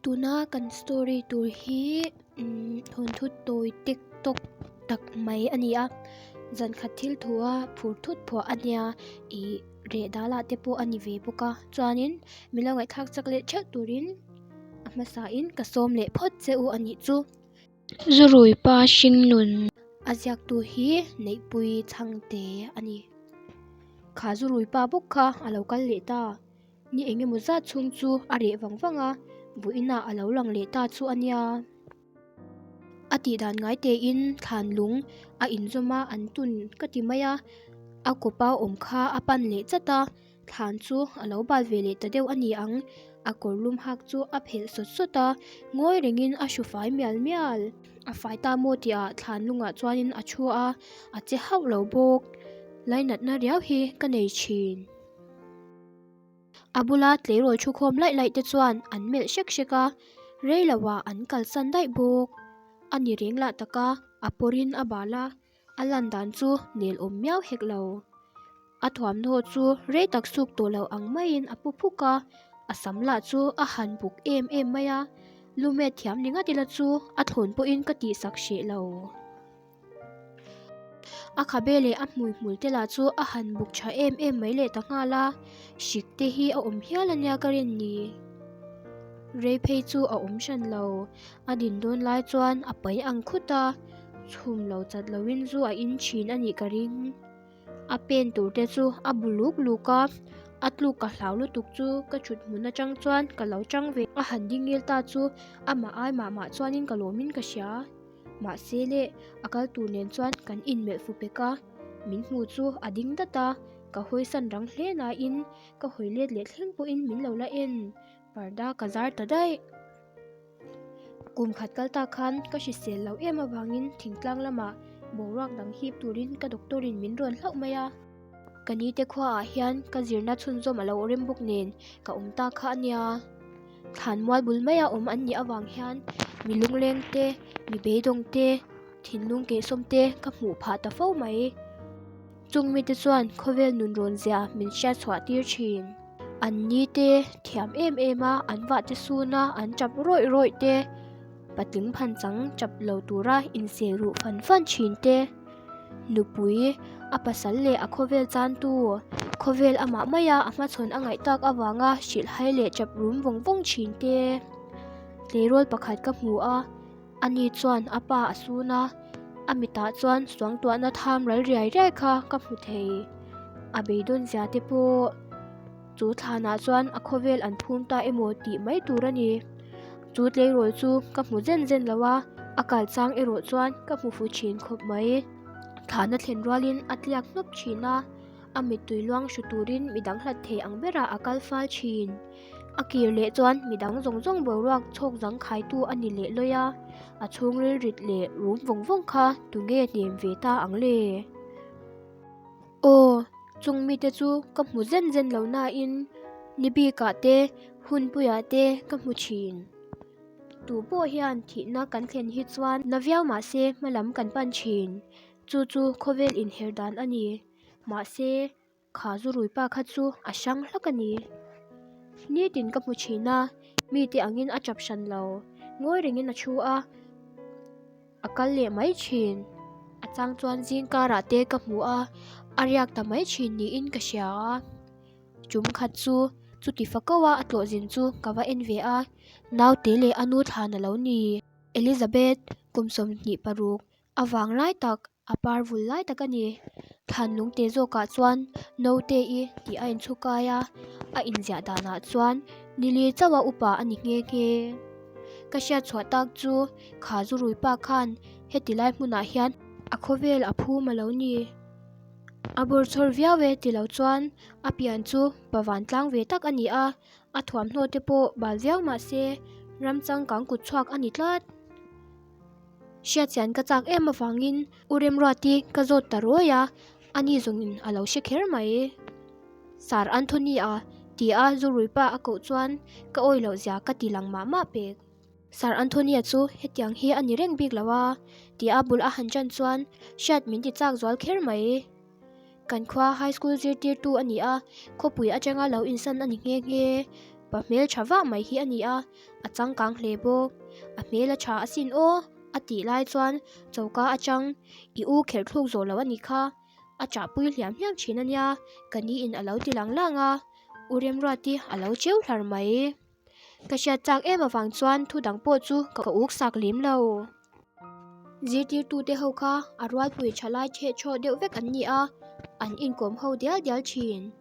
Tuna kan story tur hi umm thawnthu tawi tek tawk tak mai a ni a, zan khat thil thu a phur thut phuah a nia ih reh dal ah te pawh a ni ve bawk a chuanin min lo ngaihthlak chak leh theuh turin a hmasa in ka sawm leh phawt che u a nih chu. Zurui pa hringnun a ziaktu hi Neihpui Chhangte a ni. Kha zurui pa bawk kha a lo kal leh ta. Ni eng emaw zat chhung chu a reh vang vang a, vawiinah a lo lang leh ta chu a nia. A tih dan ngai tein thlan lung a inzawm a, an tun ka ti mai a, a kawpa awm kha a pan leh chat a, thlan chu a lo bal ve leh ta deuh a ni ang. A kawr lum hak chu a phelh sawt sawt a, ngawi rengin a hru fai mial mial. A fai ta maw tihah thlan lungah chuanin a thu a, a che hauh lo bawk. Lainatna riau hi ka nei thin. A bula tleirawl thukhawm laih laih te chuan an melh hrek hrek a, rei loah an kalsan daih bawk. A ni reng lah taka a pawrin a bal a, a lan dan chu nel awm miau hek lo. A thuamhnaw chu rei tak suk tawh lo ang maiin a pu phuk a, a sam lah chu a han buk em em mai a, lumet thiam ni ngat ila chu a thlawn pawhin ka tihsak hreh lo. A khabe leh a hmui hmul te lah chu a han buk tha em em mai leh ta nghal a, hrik te hi a awm hial ania ka rin ni. Rei phei chu a awm hran lo, a din dawn lai chuan a pai ang khut a, chhum lo chat loin zu a in thin a nih ka ring. A pen tur te chu a bu luk luk a, a tluk ka hlau lutuk chu ka thut hmun atang chuan ka lo tang ve. A han ding ngil ta chu amah ai mah mah chuanin ka lawmin ka hria. Mahse le, a kal tur nen chuan kan inmelh fu pek a, min hmu chu a ding dat a, ka hawisan rang hle nain ka hawi let leh thleng pawhin min lo la en, parda ka zar ta daih. Kum khat kal tak khan ka hrisel loh em avangin thingtlang lamah boruak dang hip turin ka doctor in min rawn hlauh mai a. Ka ni te khuaah hian ka zirna chhunzawm a lo rem bawk nen ka awm ta kha a nia. Thlan mual bul maia awm an nih avang hian mi lungleng te, mi beidawng te, thinlung kehsawm te ka hmuh phah ta fo mai. Chung mite chuan khawvel nun rawn zia min hriat chhuah tir thin. An ni te thiam em em a, an vah te sun a, an tap rawih rawih te, patling phan chang tap lo tura inseh ruh fan fan thin te. Nupui, a pasal leh a khawvel chantu, khawvel amah maia a hmachhawn a ngaih tak avanga hrilhhai leh chap rum vawng vawng thin te. Tleirawl pakhat ka hmu a, ani chuan a pa a sun a, a mitah chuan suangtuahna tham ral riai riai kha ka hmu thei. A beidawn zia te pawh chu thlanah chuan a khawvel an phum ta emaw tih mai tur a ni. Chu tleirawl chu ka hmu zen zen lo a, a kal chang erawh chuan ka hmu fu thin khawp mai. Thlahna thlen rualin a tliak hnawp thin a, a mittui luang hru turin midang hlat thei ang berah a kal fal thin. A kir leh chuan midang zawng zawng boruak chhawk zang khaitu a ni leh lawi a, a chhungril rit leh rum vawng vawng kha tunge hnem ve ta ang le? Aw, chung mite chu ka hmu zen zen lo nain ni bikah te, hunpuiah te ka hmu thin. Tu pawh hian thihna kan thlen hi chuan na viau mahse hmalam kan pan thin. Chu chu khawvel inher dan a ni. Mahse, kha zurui pa kha chu a hrang hlak a ni. Nitin ka hmu thin a, mite angin a tap hran lo. Ngawi rengin a thu a. A kal leh mai thin. A chang chuan zing karah te ka hmu a, a riak ta mai thin niin ka hria a. Tum khat chu chuti fa ko a a tlawh zin chu ka va en ve a, naute leh a nu thlan a lo ni. Elizabeth, kum 26, a vang lai tak, a par vul lai tak a ni. Thlan lungte zawkah chuan naute i tih a inchhu kai a, a inziah danah chuan nili chauha upa a ni nghe nghe. Ka hriat chhuah tak chu kha zurui pa khan heti lai hmunah hian a khawvel a phum a lo ni. A bawrchhawr viau e ti lo chuan a pian chu pa vantlang ve tak a ni a, a thuamhnaw te pawh bal viau mah se ram changkang kut chhuak a ni tlat. Hriatchian ka chak em avangin U Remruati ka zawt ta ruai a, ani zawngin a lo hre kher mai. Sir Anthony-a tia zurui pa a koh chuan ka awi loh zia ka ti lang mah mah pek. Sir Anthony-a chu hetiang hi a ni reng bik lo a, tia bul a han ṭan chuan hriat min ti chak zual kher mai. Kan khua high school zirtirtu a ni a, khawpui atanga lo insan a ni nghe nghe. Mipa hmeltha vah mai hi a ni a, a changkang hle bawk. A hmel a tha asin aw, a tih lai chuan choka atang i u kherh thluk zawh loh a nih kha. A chahpui hliam hliam thin a nia, ka ni in a lo ti lang lang a, U Remruati a lo cheu hlar mai. Ka hriat chak em avang chuan thu dang pawh chu ka uk sak lem lo. Zirtirtute ho kha a rualpui tha lai theh chhawh deuh vek an ni a, an inkawm ho dial dial thin.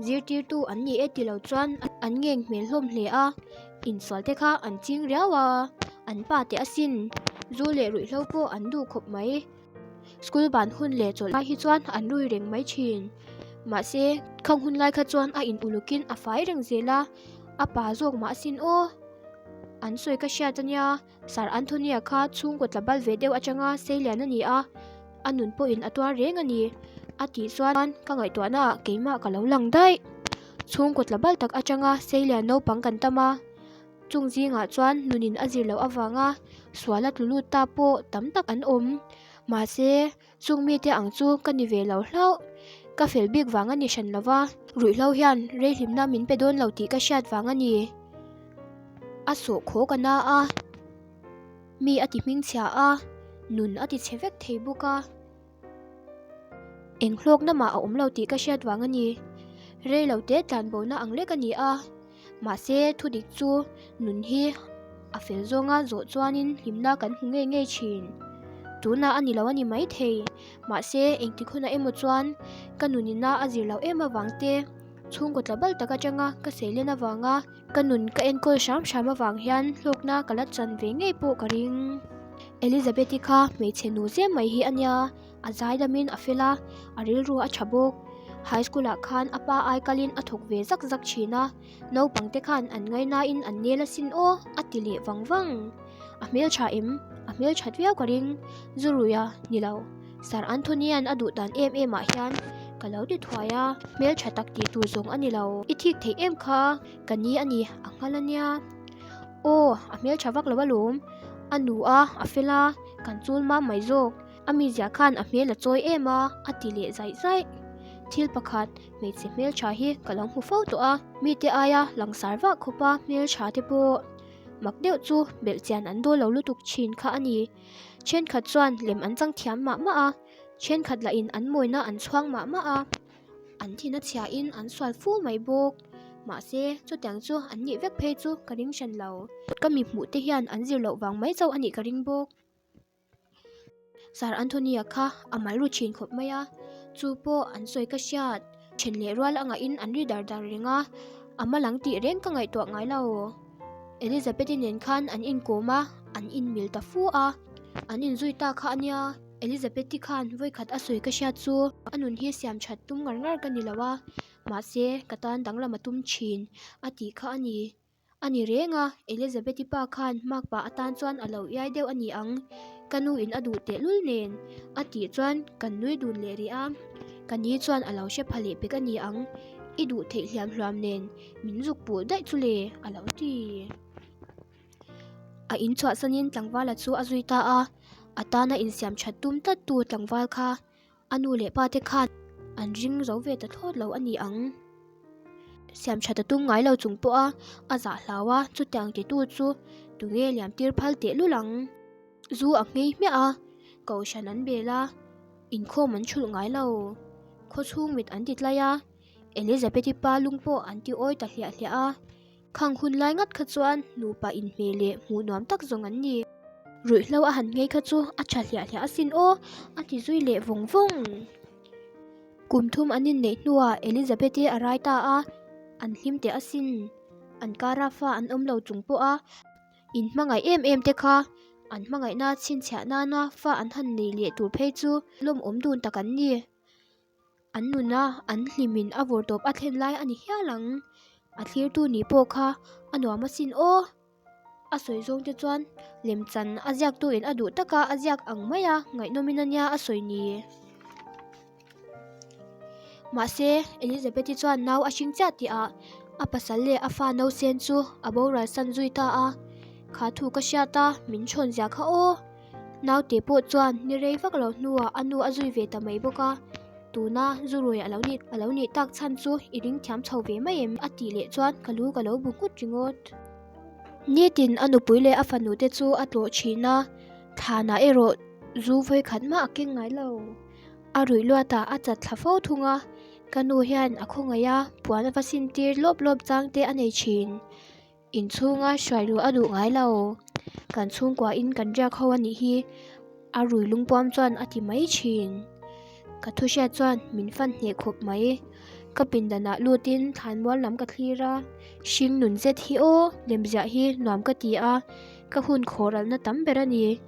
Zirtirtu an ni e ti lo chuan an ngeng hmel hlawm hle a, insual te kha an ching riau a, an pa teh asin. Zu leh ruihhlo pawh an duh khawp mai. School ban hun leh chawlh lai hi chuan an rui reng mai thin. Mahse, khang hun lai kha chuan a in ulukin a fai reng zel a, a pa zawk mah asin aw. An sawi ka hriat ania, Sir Anthony-a kha chhungkaw tla bal ve deuh atanga seilian a ni a, a nun pawhin a tuar reng a ni. A tih chuan ka ngaihtuahnaah keimah ka lo lang daih. Chhungkaw tla bal tak atanga seilian naupang kan tam a. Chung zingah chuan nunin a zir loh avanga sual a tlu lut ta pawh tam tak an awm. Mahse, chung mite ang chu ka ni ve lo hlauh. Ka fel bik vang a ni hran lo va, ruihhlo hian reihlimna min pe dawn lo tih ka hriat vang a ni. A sawh khaw ka na a, mi a ti hmingchhia a, nun a ti chhe vek thei bawk a. Eng hlawkna mah a awm lo tih ka hriat vang a ni. Rei lo te tlan bona ang lek a ni a, mahse thu dik chu nun hi a fel zawnga zawh chuanin hlimna kan hmu ngei ngei thin. Tunah a ni lo a ni maithei, mahse engtik hunah emaw chuan ka nunina a zir loh em avang te, chhungkaw tla bal tak atanga ka seilen avanga Ka nun ka enkawl hram hram avang hian hlawkna ka la chan ve ngei pawh ka ring. Elizabeth-i kha hmeichhe nu zem mai hi a nia, a zaidamin a fel a, a rilru a tha bawk. High school-ah khan a pa ai kalin a thawk ve zak zak thin a, naupang te khan an ngainain an nel asin aw, a ti leh vang vang. A hmeltha em? A hmelthat viau ka ring. Zuruia, ni lo. Sir Anthony-a'n a duh dan em em ah hian ka lo ti thuai a, hmeltha tak tih tur zawng a ni lo. I thik theih em kha? Ka ni a ni, a nghal a nia. Aw, a hmeltha vak lo alawm. A nu a, a fel a, kan chul mam mai zawk. A mizia khan a hmel a chawi em a, a ti leh zaih zaih. Thil pakhat, hmeichhe hmeltha hi ka lo hmu fo tawh a, mite aia langsar vah khawpa hmeltha te pawh mak deuh chu belhchian an dawl lo lutuk thin kha a ni. Thenkhat chuan lem an chang thiam mah mah a, thenkhat lahin an mawina an chhuang mah mah a, an thin a chhiahin an sual fu mai bawk. Mahse, chutiang chu an nih vek phei chu ka ring hran lo. Ka mi hmuh te hian an zir loh vang mai chauh a nih ka ring bawk. Sir Anthony-a kha a mal ru thin khawp mai a, chu pawh an sawi ka hriat. Then leh rual a ngahin an ri dar dar reng a, a mal ang tih reng ka ngaihtuah ngai lo. Elizabeth-i nen khan an inkawm a, an inmil ta fu a, an inzui ta kha a nia. Elizabeth-i khan vawikhat a sawi ka hriat chu a nun hi siam that tum ngar ngar ka ni lo a, mahse ka tan danglam a tum thin a tih kha a ni. A ni reng a, Elizabeth-i pa khan makpa atan chuan a lo iai deuh a ni ang, ka nu in a duh tehlul nen a tih chuan kan nui dun leh rih a, ka ni chuan a lo hre pha leh pek a ni ang, i duh theih hliam hluam nen min zuk puh daih chu le a lo ti. A in chhuahsanin tlangvala chu a zui ta a, a tana insiam that tum tlat tu tlangval kha A nu leh pa te khan an ring zo ve ta thlawt lo a ni ang. Siam tha ta tum ngai lo chung pawh a, a zah hlau a, chutiang titu chu tunge liam tir phal teh lul ang. Zu a nghei hmiah a, kohhran an bel a, inkhawm an chhulh ngai lo. Khawchhung mit an ti tlai a, Elizabeth-i pa lung pawh an ti awi ta hliah hliah a. Khang hun lai ngat kha chuan nupa inhmeh leh hmuh nuam tak zawng an ni. Ruihhlo a han nghei kha chu a tha hliah hliah asin aw, a ti zui leh vawng vawng. Kum thum an inneih hnuah Elizabeth-i a rai ta a, an hlim teh asin. An kara fa an awm lo chung pawh a inhmangaih em em te kha an hmangaihna chhinchhiah nana fa an han nei leh tur phei chu lawmawm dun tak an ni. An nuna an hlimin a vawrtawp a thlen lai a ni hial ang. A thlirtu nih pawh kha a nuam asin aw. A sawi zawng te chuan lemchan a ziaktuin a duh taka a ziak ang mai a ngaihnawmin a nia a sawi ni. Mahse, Elizabeth-i chuan nau a hring chiah tihah a pasal leh a fa nausen chu a boral san zui ta a. Kha thu ka hriat a, min thawn zia kha aw. Naute pawh chuan ni rei vak lo hnuah a nu a zui ve ta mai bawk a. Tuna zu rui a lo nih a lo nih tak chhan chu i ring thiam chho ve mai em? a tih leh chuan ka lu ka lo bu nghut ringawt. Nitin a nupui leh a fanu te chu a tlawh thin a, thlanah erawh zu vawikhat mah a keng ngai lo. A ruih luatah a chat thla fo thung a, ka nu hian a khawngaih a, puan a va sin tir lawp lawp chang te a nei thin. Inchhunga hruai luh a duh ngai lo. Kan chhungkua in kan riak ho a nih hi, a rui lungpuam chuan a ti mai thin. Ka thu hriat chuan min fan hneh khawp mai. Ka pindanah lutin thlanmual lam ka thlir a, hring nun zet hi aw, lemziah hi nuam ka ti a, ka hun khawhralna tam ber a ni.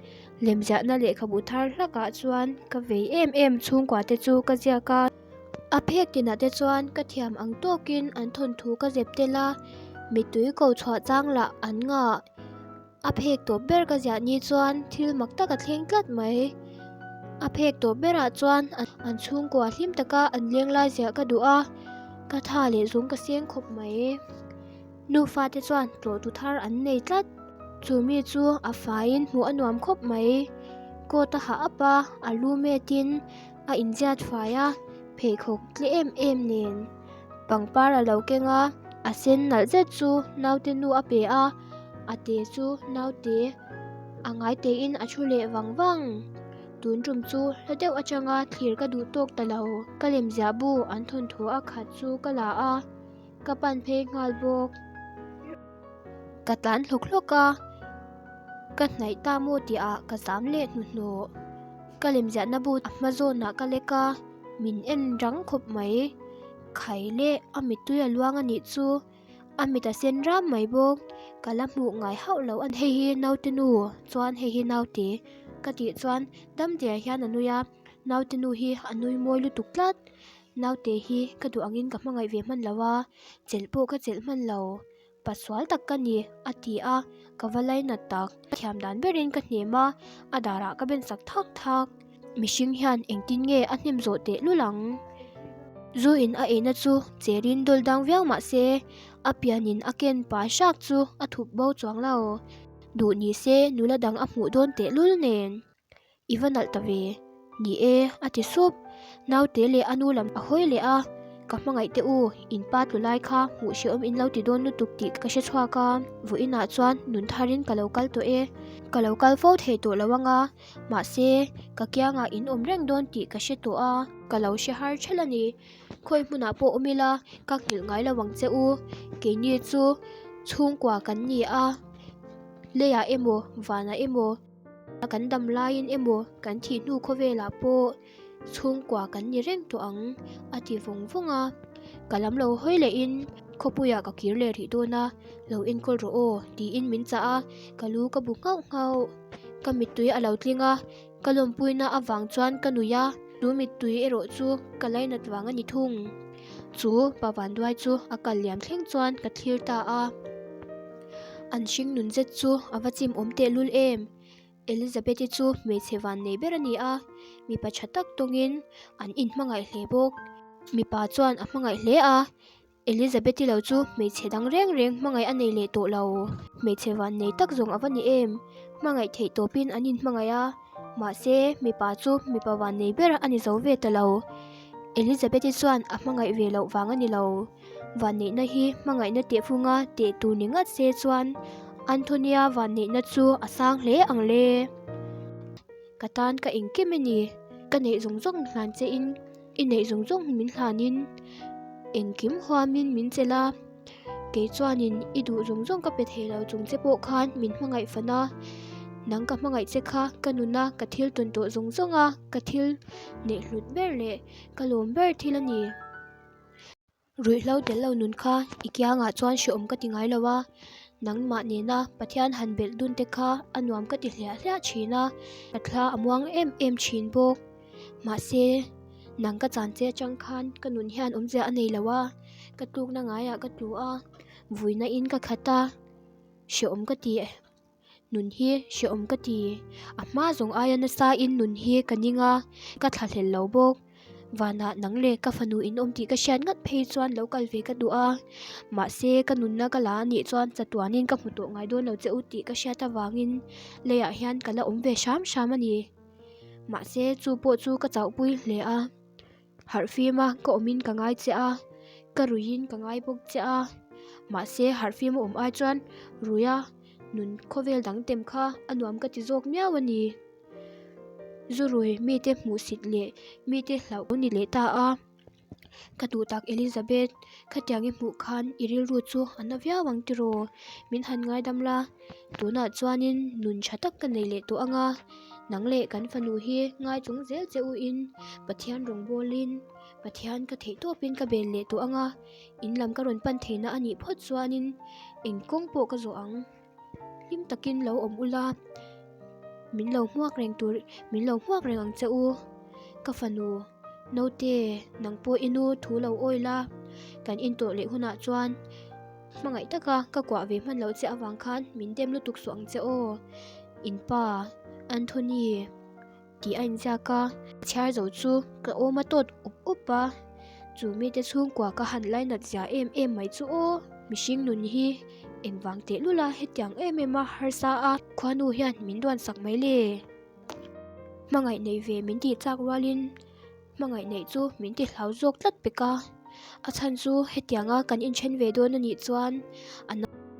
Lemziahna lehkhabu thar hlakah chuan ka vei em em chhungkua te chu ka ziak a. A phek tinah te chuan ka thiam ang tawkin an thawnthu ka zep tel a, mittui ko chhuah chang lah an ngah. A phek tawp ber ka ziah ni chuan thil mak tak a thleng tlat mai. A phek tawp berah chuan an chhungkua hlim taka an leng lai ziah ka duh a, ka tha leh zung ka seng khawp mai. Nufa te chuan tlawhtu thar an nei tlat. Chu mi chu a faiin hmuh a nuam khawp mai. Coat a hah up a, a lu metin a inziat fai a, pheikhawk tle em em nen pangpar a lo keng a, a sen nalh zet chu naute nu a pe a, a te chu naute a ngai tein a thu leh vang vang. Tun tum chu hla deuh atanga thlir ka duh tawk ta lo. Ka lemziah bu an thawnthu a khat chu ka la a, ka pan phei nghal bawk. Ka tlan hlawk hlawk a, ka hnaih ta maw tih ah ka zam leh hnuhnawh. Ka lemziahna bu a hma zawnah ka lek a, min en rang khawp mai. Khai leh a mittui a luang a nih chu, a mit a sen ram mai bawk. Ka la hmuh ngai hauh lo a, hei hi naute nu chuan hei hi naute ka tih chuan damdiai hian a nui a, naute nu hi a nui mawi lutuk tlat. Naute hi ka duh angin ka hmangaih ve hman lo a, chelh pawh ka chelh hman lo. Pasual tak ka ni, a ti a, ka va lainat tak. Ka thiam dan berin ka hnem a, a darah ka ben sak thak thak. Mihring hian engtin nge a hnem zawh teh lul ang? Zu in a eina chu cherin dawl dang viau mah se, a pianin a ken pa hrak chu a thup bo chuang lo. Duh ni se nula dang a hmuh dawn teh lul nen. I va nalh ta ve. Ni e, a ti sup. Naute leh a nu lam a hawi leh a, Ka hmangaih teh u, in pa tlu lai kha hmuh hrehawm in lo ti dawn lutuk tih ka hre chhuak a. Vawiinah chuan nun tharin ka lo kal tawh e. Ka lo kal fo thei tawh lo ang a, mahse, ka kiangah in awm reng dawn tih ka hre tawh a. Ka lo hre har ṭhelh a ni. Khawi hmunah pawh awm ila, ka nghilh ngai lo ang che u. Keini chu chhungkua kan ni a, leiah emaw, vanah emaw. Kan dam laiin emaw kan thih hnu khawvelah pawh chhungkua kan ni reng tawh ang a ti vawng vawng a. Ka lam lo hawi lehin khawpuiah ka kir leh rih dawn a, lo enkawl rawh aw tiin min chah a, ka lu ka bu nghauh nghauh. Ka mittui a lo tling a, ka lawmpuina avang chuan ka nuih a, chu mittui erawh chu ka lainat vang a ni thung. Chu pa vanduai chu a kal liam thleng chuan ka thlir ta a. An hring nun zet chu a va chim awm tehlul em? Elizabeth-i chu hmeichhe van nei ber a ni a, mipa tha tak tawngin an inhmangaih hle bawk. Mipa chuan a hmangaih hle a, Elizabeth-i lo chu hmeichhe dang reng reng hmangaih a nei leh tawh lo. Hmeichhe van nei tak zawng a va ni em? Hmangaih theih tawpin an inhmangaih a, mahse mipa chu mipa van nei ber a ni zo ve ta lo. Elizabeth-i chuan a hmangaih ve loh vang a ni lo. Vanneihna hi hmangaihna tehfunga teh tur ni ngat se chuan Antonia vanneihna chu a sang hle ang le. Ka tan ka engkim i ni, ka neih zawng zawng hlan che in, i neih zawng zawng min hlan in, engkim huamin min chelh a, kei chuanin i duh zawng zawng ka pe thei lo chung che pawh khan min hmangaih fan a, nang ka hmangaih che kha ka nuna ka thil tawn tawh zawng zawng a, ka thil neih hlut ber leh ka lawm ber thil a ni. Ruihhlo tel lo nun kha i kiangah chuan hrehawm ka ti ngai lo a, nangmah nena Pathian han belh dun te kha a nuam ka ti hliah hliah thin a, ka thla a muang em em thin bawk. Mahse, nang ka chan che atang khan ka nun hian awmzia a nei lo a, ka tlukna ngaiah ka tlu a, vuina in ka khat a, hrehawm ka ti. Nun hi hrehawm ka ti. A hma zawng aia nasa in nun hi ka ning a, ka thlahlel lo bawk. Vanah nang leh ka fanu in awm tih ka hriat ngat phei chuan lo kal ve ka duh a. Mahse ka nunna ka la a nih chuan chatuanin ka hmu tawh ngai dawn lo che u tih ka hriat avangin leiah hian ka la awm ve hram hram a ni. Mahse chu pawh chu ka chauhpui hle a. Harhfim a ka awmin ka ngai che a, ka ruiin ka ngai bawk che a. Mahse harhfim a awm ai chuan ruia nun khawvel dang tem kha a nuam ka ti zawk miau a ni. Zu rui mite hmuhsit leh mite hlauh ni leh ta a. Ka duh tak Elizabeth, khatiang i hmuh khan i rilru chu a na viau ang tiraw? Min han ngaidam la, tunah chuanin nun tha tak ka nei leh tawh ang a, nang leh kan fanu hi ngai chung zel che u in Pathian rawn bawlin Pathian ka theih tawpin ka bel leh tawh ang a, in lam ka rawn pan theihna a nih phawt chuanin eng kawng pawh ka zawh ang. Hlim takin lo awm ula, min lo hmuak reng tur, min lo hmuak reng ang che u. Ka fanu, naute, nang pawh i nu thu lo awi la, kan intawh leh hunah chuan hmangaih taka ka kuah ve hman loh che avang khan min dem lutuk suh ang che aw. In pa, Anthony. Tih a inziak a, chhiar zo chu ka awm a tawt up up a, chu mite chhungkua ka han lainat zia em em mai chu aw, mihring nun hi engvang teh lul a hetiang em em a harsa a khuanu hian min duan sak mai le. Hmangaih neih ve min tih chak rualin hmangaih neih chu min ti hlau zawk tlat pek a, a chhan chu hetianga kan inthen ve dawn a nih chuan a.